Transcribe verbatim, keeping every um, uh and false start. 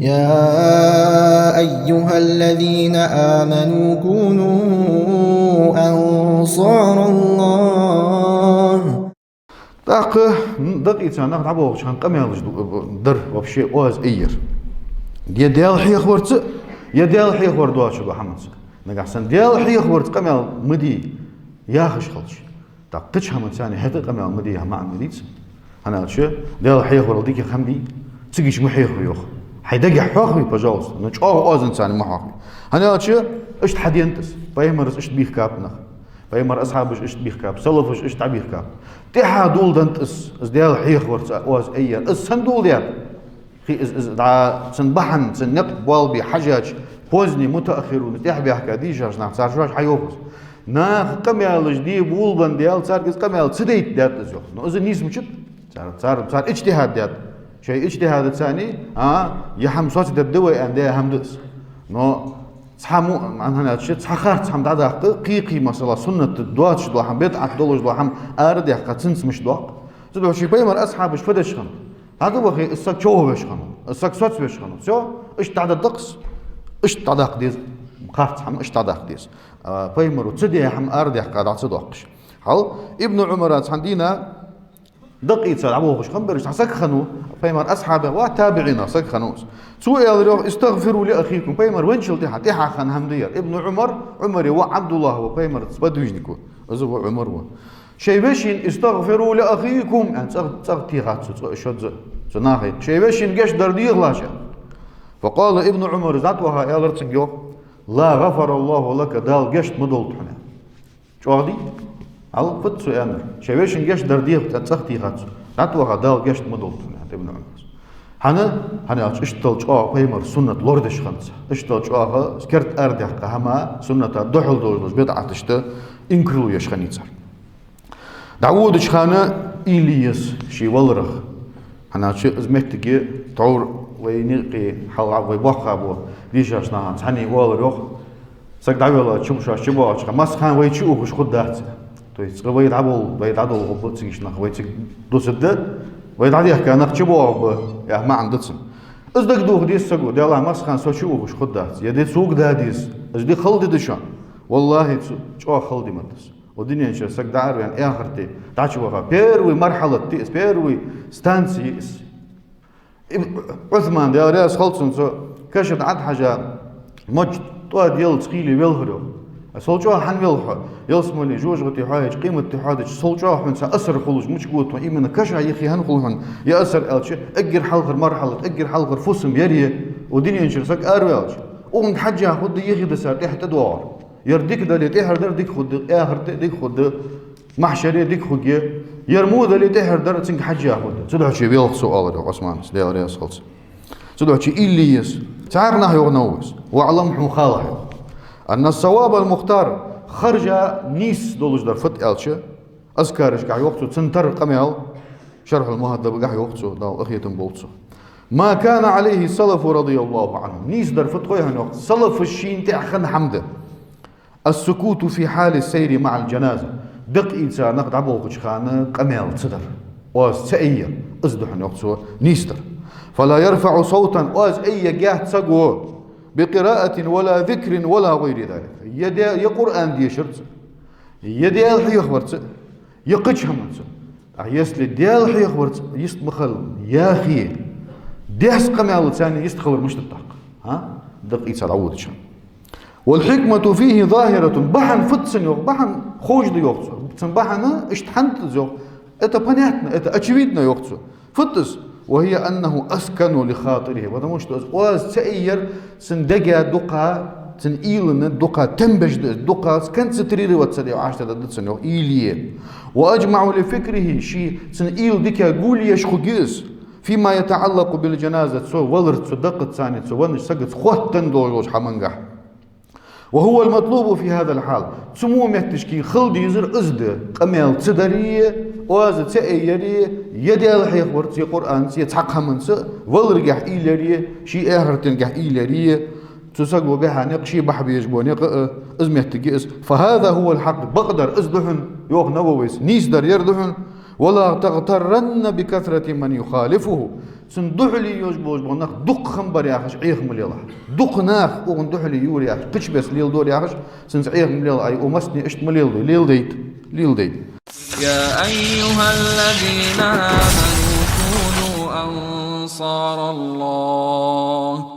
يا أيها الذين آمنوا كونوا أنصار الله. ТӀаккха дакъийца нах дӀаболхача хана къамаьлаш ду-, дар вообще оаз айяр. Е Даьла хьехаварца, е Даьла хьехавар доацаш дола хӀаманца. Нагахьа санна Даьла хьехаварца къамаьл ма де яхаш хилча, тӀаккха кхыча хӀаманца а хӀаьта къамаьл ма де яха маӀан ма дий цун. ХӀана аьлча Даьла хьехаварал дикагӀа хӀама дий, цига ма хьехаве йоах. Хьай дагахьа хьоахаве, пожалуйста, но чӀоагӀа оазанца ма хьоахаве. ХӀана аьлча иштта хьаденад из. Пайхамара иштта бийхкаб нах. Пайхамара асхьабаша иштта бийхкаб, салафаша иштта дӀабийхкаб. ТӀехьа доладенад из, из Даьла хьехаварца оаз айяр. Из сенна доладаьд? Кхы из, из дӀа цун бахьан, цун никъ болабе хьажача, поздний мутааххирун, тӀехьабаьхка дийшача наха цар шоаш хьайоах из. Наха къамаьлаш де болабенна Даьла, царга из къамаьл ца дайта даьд из йоах. Но из нийса ма дац. Цар, цар, цар иджтихӀад даьд. Шоай иджтихӀадаца, а, е хӀама соцадергда вай аьнна даь хӀама да из. Но цхьа му-, хӀана аьлча, цхьа харц хӀама дӀадаккха, кхы-кхы, масала, суннат доацаш дола хӀама, бидӀат долаш дола хӀама арадаьккха, цунца мишта доаккх. Цудухьа ший пайхамара асхьабаш фу деш хиннад? ДӀадувахе, из саг човхавеш хиннав, из саг соцавеш хиннав. Всё, иштта дӀадаккха деза, иштта дӀадаккха деза, харц хӀама иштта дӀадаккха деза. А, пайхамара ца даь хӀама арадаьккха дӀа ца доаккхаш. Хьал, Ибн Ӏумара цхьан дийнахьа дакъийца дӀаболхаш хиннаб бераш, цхьа саг хиннав, пайхамара асхьабех ва, табиӀинех саг хиннав из. Цо аьлар йоах: استغفروا لأخيكم. Пайхамар венначул тӀехьа, тӀехьа хинна хӀама да ер. Ибн Ӏумар, Ӏумара воӀ ӀабдуллахӀ ва, пайхамара сподвижник ва. Из ва Ӏумар ва. Шоай вешийна استغفروا لأخيكم аьнна, цӀагӀа, цӀагӀа техад цо, цӀо-, шозза, цу нахах. Шоай вешийна гешт дар дехалаш аьнна. فقال ابن عمر, из дӀатӀаваха аьлар цунга йоах: لا غفر الله لك, Дала гешт ма долда хьона. ЧӀоагӀа дий? Хьал, фуд цо аьннар? Шоай вешийна гешт дар деха, цӀагӀа техад цо. ДӀатӀаваха, Дала гешт ма долда хьона, аьннад Ибн Ӏумара. ХӀана? ХӀана аьлча иштта чӀоагӀа пайхамара суннат лорадеш хиннад цар. Иштта чӀоагӀа керда арадаьккха хӀама, сунната духьал долаш, бидӀаташта инкарло еш хиннай цар. ДӀаводача хана уйла е еза ший валарах. ХӀана аьлча из моттиг тхьовра вай никъ хьалха вай боккха бо дийшача нахаца цхьанне оалар йоах: саг дӀавелла чу, шоаш чубоагӀача хана, массахана вай чуухаш хургдац. То есть цкъа вай дӀабол-, вай дӀадолхаргба, цига нах вай цига дусаргда, вай дӀадехка нах чубоагӀаргба, яха маӀан да цун. Из дагадоха деза саго, делахь массахана со чуухаш хургдац, е ди сога да деза, из ди хала ди да шоана. ВаллахӀи, цу чӀоагӀа хала ди ма да из. Укх дунен чура саг дӀаараваьнна, эхарте дӀачуваха, первый мархьалат да из, первый станци я из. Иб-, Ӏусман, Даьла раьза хилва цунна, цо каша тӀа Ӏохьежа, моча тӀоадаьлча хиле велхар йоах. Сел чӀоагӀа хӀана велх хьо? Ялсмале, жожагӀате хьоахайича, къематди хьоадича, сел чӀоагӀа хьона цхьа асар хулаш мича гутту, именно каша юхе хӀана хул хьона е асар аьлча, эггара хьалхара мархьалат, эггара хьалхара фусам ер я, укх дунен чура саг араваьлча. Укхунга хьежжа хургда юхедисар, тӀехьа тӀадоагӀар. Ер дика дале, тӀехьара дар дика хургда, эхарте дика хургда, махьшаре дика хургья. Ер во дале, тӀехьара дар цунга хьежжа хургда. Цудухьа велх со, аьлар йоах Ӏусмана, Даьла раьза хилва цунна. Цудухьа уйла е еза. Цхьаькха нах йоах новус. واعلم, хьона хала хьона. أن الصواب المختار, харжа нийса долаш дар фуд аьлча, Азкарашкахь йоах цо, цун тара къамаьл, Шархьул-МухӀаззабагахь йоах цо, Дала къахетам болба цох. ما كان عليه السلف رضي الله عنهم. Нийса дар фуд хой хьона йоах, салафаша шийна тӀехь хинна хӀама да. السكوت في حال السير مع الجنازة. Дакъийца нах дӀаболхача хана къамаьл ца дар. Оаз ца айяр, из да хьона йоах цо нийса дар. فلا يرفع صوتا, оаз айягӀ яц саго, بقراءة ولا ذكر ولا غير ذلك. Е де-, е Къуръан дешарца, е Даьла хьехаварца, е кхыча хӀаманца. А если Даьла хьехаварца йист ма хилла, яхе, дехьа къамаьлаца йист хилар мишта да тӀаккха? А? Дакъийца дӀаводача. والحكمة فيه ظاهرة. Бахьан фуд цун йоах, бахьан ховш да йоах цо. Цун бахьан иштта хӀана да из йоах. Это понятно, это очевидно йоах цо. Фуд из? وهي أنه أسكن لخاطره. Потому что из оаз ца айяр цун дега дукха, цун уйлана дукха тем беш да из, дукха сконцентрироваться де Ӏаш да цун йоах уйла е. وأجمع لفكره, ший цун уйла дика гулъеш хургья из. فيما يتعلق بالجنازة, цу валарца, цу дакъаца, цу веннача сагаца хоттаденна долаш долча хӀамангахь. وهو المطلوب في هذا الحال. Цу мо метташка хила дезар из да, къамаьл ца дари, оаз ца айяри, е Даьла хьехаварца, е Къуръанца, е цхьаккха хӀаманца, валаргахь уйла яри, ший эхартангахь уйла яри, цу саго баьха никъ, ше бахьа безаш бола никъ а, из моттиг я из. فهذا هو الحق, бакъдар из да хьона, йоах Нававис, нийса дар ер да хьона. ولا تغترن بكثرة من يخالفه. Цунна духьале йолаш болаш бола нах дукха хам бар яхаш, Ӏеха ма лелахь. Дукха нах укхунна духьале йора яхаш, кхыча беса леладора яхаш, цунца Ӏеха ма лела, ай, укх массане иштта ма леладой, леладайта, леладайта. يا أيها الذين آمنوا كونوا أنصار الله.